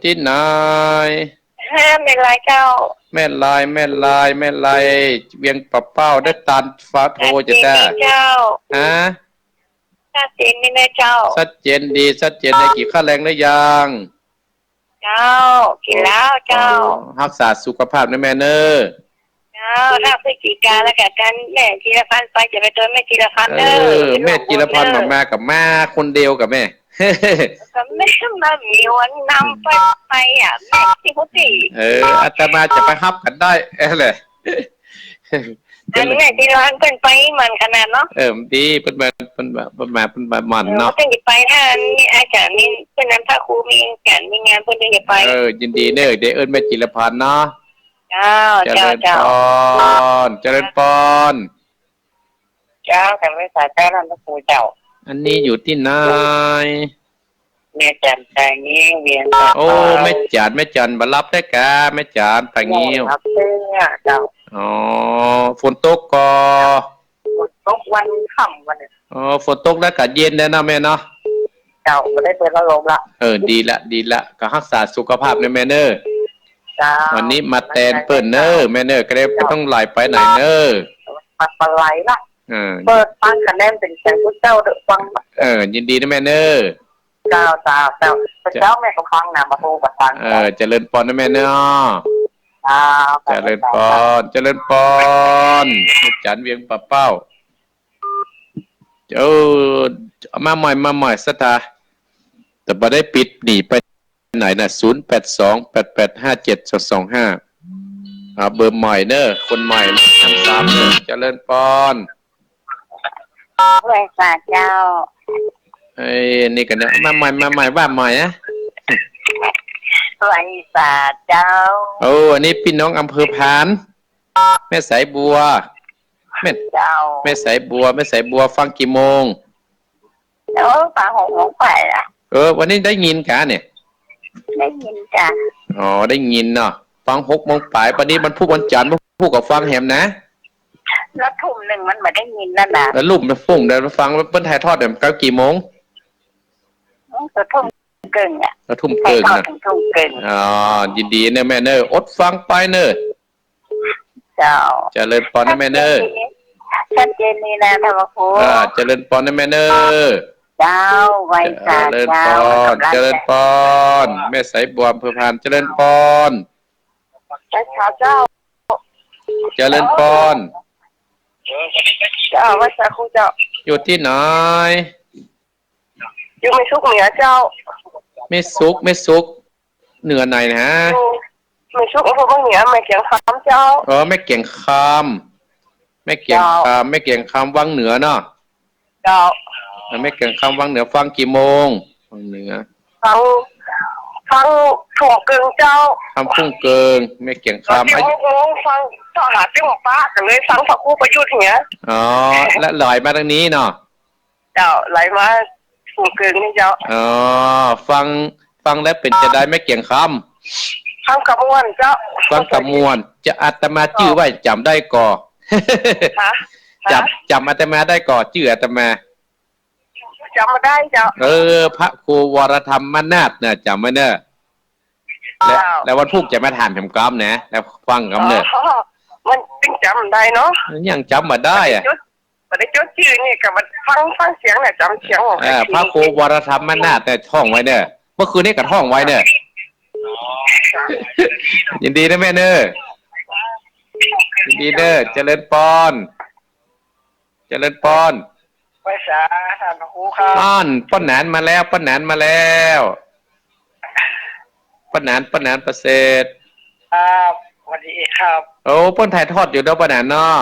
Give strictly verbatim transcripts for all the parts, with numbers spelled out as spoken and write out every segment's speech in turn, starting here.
ตี้ไหน ฮะ แม่ลายเจ้า แม่ลาย แม่ลาย แม่ลาย เวียงป่าเป้า ได้ตานฟ้าโทจะแต๊ ชัดเจนดีเจ้า ฮะ ชัดเจนดีนะเจ้า ชัดเจนดี ชัดเจนดี กิ๋นข้าวแลงหรือยัง เจ้า กิ๋นแล้วเจ้า อ๋อ ฮักษาสุขภาพนะแม่เน่อ เจ้า ถ้าพฤศจิกาแล้วกั๋น แม่จิรพันธ์ไป จะไปตวยแม่จิรพันธ์เน่อ เออ แม่จิรพันธ์บ่มา กั๋บมาคนเดียวกั๋บแม่ กั๋บแม่ บ่มีวันนำไป ไปอะ แม่ตี้ฮู้ตี้ เออ อาตมาจะไปฮับกั๋นได้ เออ แหละ อันแม่จิรพันธ์เปิ้นไปหมั่นขนาดเนาะ เออ ดี เปิ้นมา เปิ้นมา เปิ้นมา เปิ้นมาหมั่นเนาะ เออ เปิ้นจะไป ถ้ามีอาจ๋ารย์มี เปิ้นนำพระครูมีอาจ๋ารย์มีงาน เปิ้นจะไป เออ ยินดีเน่อ เดี๋ยวเอิ้นแม่จิรพันธ์เนาะ เจ้า เจ้า เจ้า เจริญปอน เจริญปอน เจ้า กราบไหว้สาเจ้า ต้านพระครูเจ้า อันนี้อยู่ตี้ไหน แม่จั๋น ป่างิ้ว เวียงป่าเป้า โอ้ แม่จั๋น แม่จั๋น บ่หลับแต๊กา แม่จั๋น ป่างิ้ว บ่หลับแต๊เจ้า อ๋อ ฝนตกก่อ ฝนตกวันค่ำวันนี้ อ๋อ ฝนตกแล้วก็เย็นแล้วเนาะแม่เนาะ เจ้า บ่ได้เปิดพัดลมละ เออ ดีละ ดีละ ก็ฮักษาสุขภาพเน่อแม่เน่อ เจ้า วันนี้มาแตนเปิ้นเน่อ แม่เน่อ ก็เลยบ่ต้องไหลไปไหนเน่อ บ่ไหลละ เออ เปิดฟังคะแนนเสียงผู้เจ้าเด้อ ฟัง เออ ยินดีเน่อแม่เน่อ เจ้า เจ้า เจ้า เจ้า เจ้า แม่ก็ฟังนะ บ่ฮู้ก็ฟัง เออ เจริญปอนเน่อแม่เน่อ เจ้า เจริญปอน เจริญปอน แม่จั๋นเวียงป่าเป้า เออ มาใหม่ มาใหม่ ศรัทธา แต่บ่ได้ปิดหนีไปไหนนะ ศูนย์แปดสอง แปดแปดห้าเจ็ดสองสองห้า อ่า เบอร์ใหม่เน่อ คนใหม่เน่อ สามสามเน่อ เจริญปอน ไหว้สาเจ้า เอ้ย นี่กั๋นเน่อ มาใหม่ มาใหม่ ว่าใหม่อะ ไหว้สาเจ้า โอ้ อันนี้ปี้น้องอำเภอพาน แม่สายบัว แม่ เจ้า แม่สายบัว แม่สายบัว ฟังกี่โมง โอ้ ฟังหกโมงไปละ เออ วันนี้ได้ยินกาเนี่ย ได้ยินจ้ะ อ๋อ ได้ยินเนาะ ฟังหกโมงไป วันนี้วันพุธวันจั๋นทร์ วันพุธก็ฟังแหมนะ แล้วทุ่มนึ่งมันบ่ได้ยินนั่นนะ แล้วลุ่มไปฟุ้ง เดี๋ยวฟังเปิ้นถ่ายทอดเนี่ย เก้ากี่โมง อืม ก็ทุ่มเกิ่งอะ แล้วทุ่มเกิ่ง ถ่ายทอด นะ ถึงทุ่มเกิ่ง อ๋อ ยินดีเน่อแม่เน่อ อดฟังไปเน่อ เจ้า เจริญปอนเน่อแม่เน่อ ชัดเจนดีนะ ท่านพระครู อ่า เจริญปอนเน่อแม่เน่อ เจ้า ไหว้สาเจ้า เจริญปอน ไหว้สาเจ้า เจริญปอน แม่สายบัวอำเภอพาน เจริญปอน ไหว้สาเจ้า เจริญปอน เจ้า ไหว้สาครูเจ้า อยู่ตี้ไหน อยู่แม่สุขเหนือเจ้า แม่สุข แม่สุข เหนือไหนนะ อยู่แม่สุข อำเภอวังเหนือ แม่เกียงคำเจ้า เออ แม่เกียงคำ แม่เกียงคำ เจ้า แม่เกียงคำวังเหนือเนาะ เจ้า เออ แม่เกียงคำวังเหนือ ฟังกี่โมง วังเหนือ ฟัง ฟังทุ่มเกิ่งเจ้า ฟังทุ่มเกิ่ง แม่เกียงคำ เก้าโมงฟัง เจ้าหาตี้หมู่ป้า ก็เลยฟังพระครูประยุทธ์เนี่ย อ๋อ แล้วไหลมาตางนี้เนาะ เจ้า ไหลมาทุ่มเกิ่งนี่เจ้า อ๋อ ฟัง ฟังแล้วเป๋นจาใดแม่เกียงคำ ฟังกะม่วนเจ้า ฟังกะม่วน จะอาตมาจื้อไว้จ๋ำได้ก่อ ฮะ จ๋ำ จ๋ำอาตมาได้ก่อ จื้ออาตมา จ๋ำบ่ได้เจ้า เออ พระครูวรธรรมนาถนะ จ๋ำไว้เน่อ แล้ว เจ้า แล้ววันพุธจะมาถามแหมกำนะ แล้วฟังกำเน่อ อ๋อ มันยังจ๋ำบ่ได้เนาะ ยังจ๋ำบ่ได้อะ บ่ได้จด บ่ได้จดจื้อนี่ ก็บ่ฟัง ฟังเสียงเนี่ย จ๋ำเสียง เออ พระครูวรธรรมนาถเนี่ย ท่องไว้เน่อ เมื่อคืนนี้ก็ท่องไว้เน่อ ยินดีนะแม่เน่อ ยินดีเน่อ เจริญปอน เจริญปอน ไหว้สาท่านพระครูครับ อ้อน ป้อหนานมาแล้ว ป้อหนานมาแล้ว ป้อหนาน ป้อหนานประเสริฐ ครับ สวัสดีครับ โอ้ เปิ้นถ่ายทอดอยู่เนาะ ป้อหนานเนาะ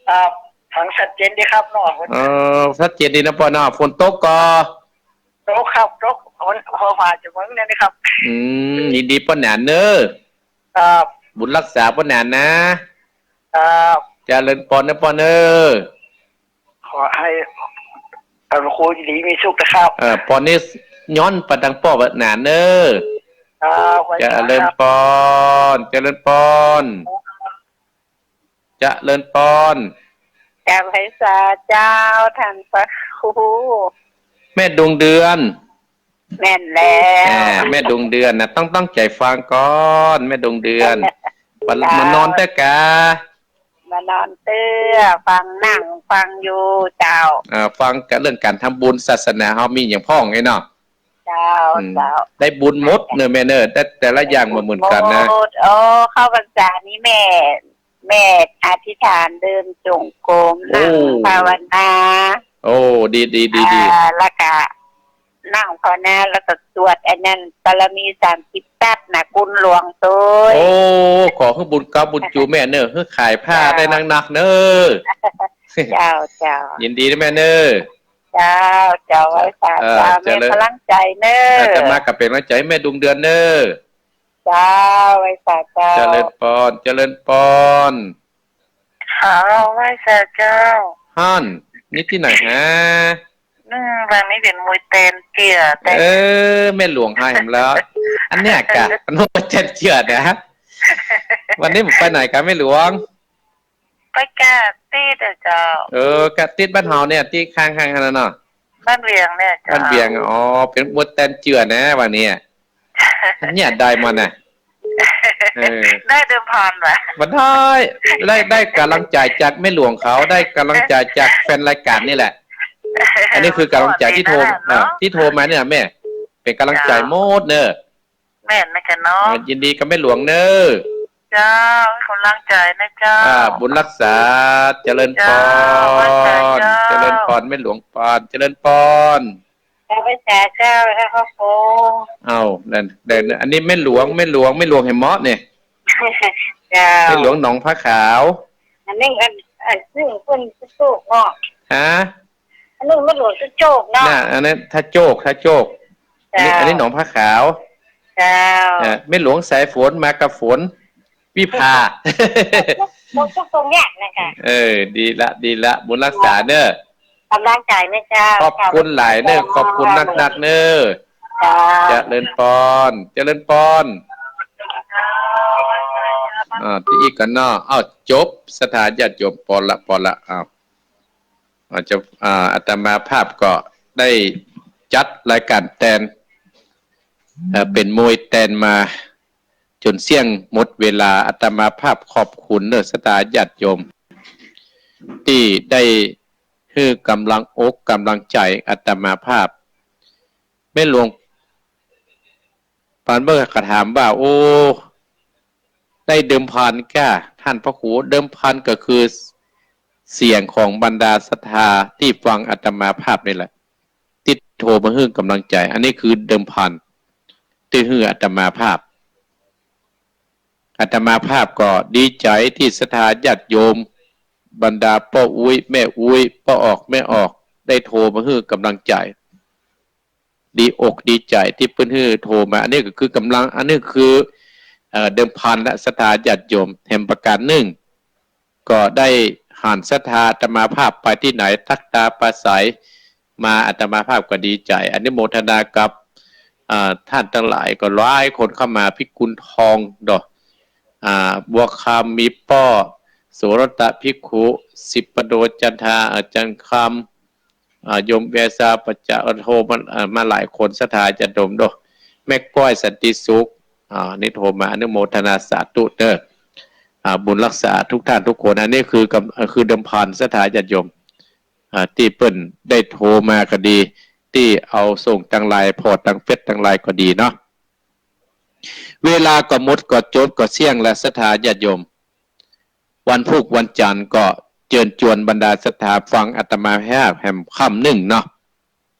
ครับ ฟังชัดเจนดีครับเนาะ เออ ชัดเจนดีนะป้อเนาะ ฝนตกก่อ ตกครับ ตก ฝน ฟ้าฟ้าจะเมืองเนี่ยนะครับ อืม ยินดีป้อหนานเน่อ ครับ บุญฮักษาป้อหนานนะ ครับ เจริญปอนนะป้อเน่อ ขอหื้อพระครูอยู่ดีมีสุขนะครับ เออ ปอนนี้ย้อนไปตางป้อหนานเน่อ ครับ เจริญปอน เจริญปอน เจริญปอน กราบไหว้สาเจ้า ท่านพระครู แม่ดวงเดือน แม่นแล้ว อ่า แม่ดวงเดือนนะ ต้อง ตั้งใจ๋ฟังก่อน แม่ดวงเดือน มา เจ้า มานอนเต๊อะกา มานอนเต๊อะ ฟัง นั่งฟังอยู่เจ้า อ่า ฟังกั๋นเรื่องก๋านทำบุญศาสนาเฮามีอะหยังพ่องไอ้เนาะ เจ้า อืม เจ้า ได้บุญหมดเนอะแม่เนอะ แต่ แต่ละอย่างบ่เหมือนกั๋นนะ หมด โอ้ เข้าพรรษานี้แม่ แม่อธิษฐานเดินจงกรม โอ้ นั่งภาวนา โอ้ ดี ดี ดี ดี อ่า แล้วก็นั่งภาวนา แล้วก็สวดอันนั้น บารมีสามสิบทัศน์นะ คุณหลวงโตย โอ้ ขอหื้อบุญเก๊าบุญจูแม่เนอะ หื้อขายผ้า เจ้า ได้นักๆ เนอะ เจ้า เจ้า ยินดีนะแม่เนอะ เจ้า เจ้า ไหว้สา เออ เจ้า เจ้า แม่ เจริญ กำลังใจ๋เนอะ อาตมาก็เป๋นกำลังใจ๋หื้อแม่ดวงเดือนเนอะ เจ้า ไหว้สาเจ้า เจริญปอน เจริญปอน เจ้า ไหว้สาเจ้า ฮั่น นี่ตี้ไหนฮะ อืม วันนี้เป๋นมวยแตนเจื้อ แตน เออ แม่หลวงหายแหมแล้ว อันเนี้ยกะ มวยแตนเจื้อนะ วันนี้บ่ไปไหนกาแม่หลวง ไปกาดติ๊ดอะเจ้า เออ กาดติ๊ดบ้านเฮาเนี่ย ตี้ข้างๆ หั้นน่ะเนาะ บ้านเวียงเนี่ยเจ้า บ้านเวียง อ๋อ เป๋นมวยแตนเจื้อนะ วันนี้ เนี่ยได้มาน่ะ เออ ได้เดิมพันวะ บ่ได้ ได้ ได้กำลังใจ๋จากแม่หลวงเขา ได้กำลังใจ๋จากแฟนรายการนี่แหละ อันนี้คือกำลังใจ๋ตี้โทร เนาะ เออ ตี้โทรมาเนี่ยแม่ เป๋นกำลังใจ๋หมดเนอะ แม่นนะเจ้าเนาะ อ่า ยินดีกับแม่หลวงเนอะ เจ้า ให้กำลังใจ๋นะเจ้า อ่า บุญรักษา เจริญปอน เจ้า ไหว้สาเจ้า เจริญปอน แม่หลวงปอน เจริญปอน เจ้า ไหว้สาเจ้า เจ้าข้าวโพด เอ้า นั่น นั่น อันนี้แม่หลวง แม่หลวง แม่หลวงแหมเนาะเนี่ย เจ้า แม่หลวงหนองผ้าขาว อันนี้ อัน อันนี้เปิ้นโจ๊กเนาะ ฮะ อันนี้แม่หลวงโจ๊กเนาะ น่ะ อันนั้นท่าโจ๊ก ท่าโจ๊ก อันนี้ เจ้า อันนี้หนองผ้าขาว เจ้า เออ แม่หลวงสายฝนมากับฝน วิภา หลวงโจ๊กตรงเนี้ยนะคะ เออ ดีละ ดีละ บุญรักษาเนอะ กำลังใจ๋นะเจ้า ขอบคุณหลายเนอะ ขอบคุณนักๆ เนอะ เจ้า เจริญปอน เจริญปอน อ่า ตี้อีกกั๋นเนาะ อ้าว จบ ศรัทธาญาติโยม ปอนละ ปอนละ อ้าว อาจจะ อ่า อาตมาภาพก็ได้จัดรายการแตน เอ่อ เป๋นมวยแตนมาจ๋นเสี้ยงหมดเวลา อาตมาภาพขอบคุณเนอะ ศรัทธาญาติโยม ตี้ได้หื้อกำลังอกกำลังใจ๋อาตมาภาพ แม่หลวง ปานเมื่อก็ถามว่า โอ้ ได้เดิมพันก้า ท่านพระครู เดิมพันก็คือเสียงของบรรดาศรัทธาตี้ฟังอาตมาภาพนี่แหละ ตี้โทรมาหื้อกำลังใจ๋ อันนี้คือเดิมพันตี้หื้ออาตมาภาพ อาตมาภาพก็ดีใจ๋ตี้ศรัทธาญาติโยม บรรดาป้ออุ๊ย แม่อุ๊ย ป้อออก แม่ออก ได้โทรมาหื้อกำลังใจ๋ ดีอกดีใจ๋ตี้เปิ้นหื้อโทรมา อันนี้ก็คือกำลัง อันนี้คือ เอ่อ เดิมพันและศรัทธาญาติโยม แถมประก๋านนึ่ง ก็ได้หันศรัทธาอาตมาภาพไปตี้ไหน ตั๊กตาปราศรัยมา อาตมาภาพก็ดีใจ๋ อนุโมทนากับ อ่า ท่านตังหลายก็หลายคนเข้ามา พิกุลทองเนาะ อ่า บัวคำ มีป้อ โสรตะภิกขุ สิปโด จันทา อาจารย์คำ อ่า โยมเวสา ปัจจะ โทรมา อ่า มาหลายคน ศรัทธาญาติโยมเนาะ แม่ก้อย สันติสุข อ่า นี่โทรมา อนุโมทนาสาธุเด้อ อ่า บุญรักษาทุกท่านทุกคน อันนี้คือกำ อ่า คือเดิมพันศรัทธาญาติโยม อ่า ตี้เปิ้นได้โทรมาก็ดี ตี้เอาส่งตางไลน์ ผ่อตางเฟซตางไลน์ก็ดีเนาะ เวลาก็หมด ก็จบ ก็เสี้ยงและศรัทธาญาติโยม วันพูกวันจันทร์ก็เจิญจวนบรรดาศรัทธาฟังอาตมาภาพแหมค่ำนึ่งเนาะ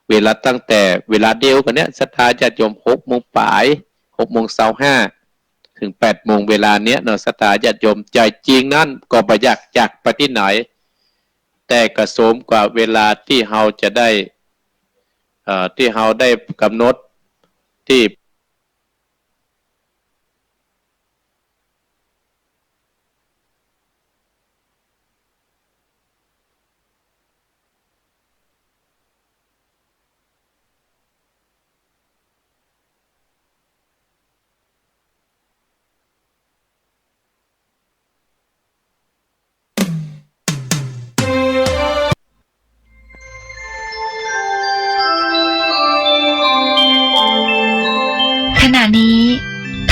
เวลาตั้งแต่เวลาเดียวกั๋นเนี่ย ศรัทธาญาติโยม หกโมงป๋าย หกโมงซาวห้า เถิงแปดโมง เวลาเนี้ยเนาะ ศรัทธาญาติโยม ใจ๋จริงนั้นก็บ่อยากจากไปตี้ไหน แต่ก็สมกับเวลาตี้เฮาจะได้ เอ่อ ตี้เฮาได้กำหนดตี้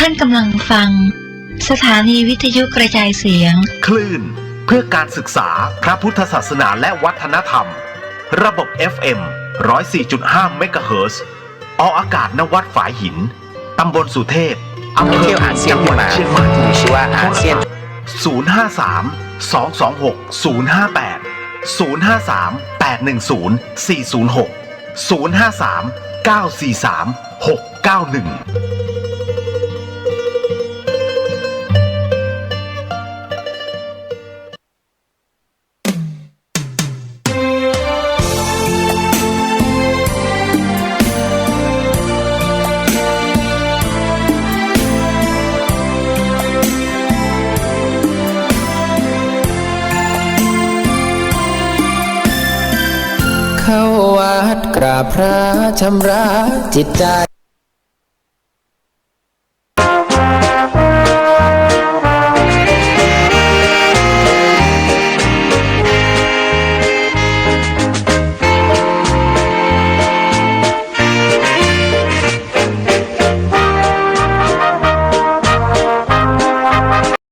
ท่านกำลังฟัง สถานีวิทยุกระจายเสียง คลื่นเพื่อการศึกษาพระพุทธศาสนาและวัฒนธรรม ระบบ เอฟ เอ็ม ร้อยสี่จุดห้า เมกะเฮิรตซ์ ออกอากาศ ณ วัดฝายหิน ตำบลสุเทพ อำเภอ เที่ยวอาเซียน จังหวัดเชียงใหม่ ขึ้นมา ชื่อว่าอาเซียน ศูนย์ห้าสาม สองสองหก ศูนย์ห้าแปด ศูนย์ห้าสาม แปดหนึ่งศูนย์ สี่ศูนย์หก ศูนย์ห้าสาม เก้าสี่สาม หกเก้าหนึ่ง เข้าวัดกราบพระชำระจิตใจ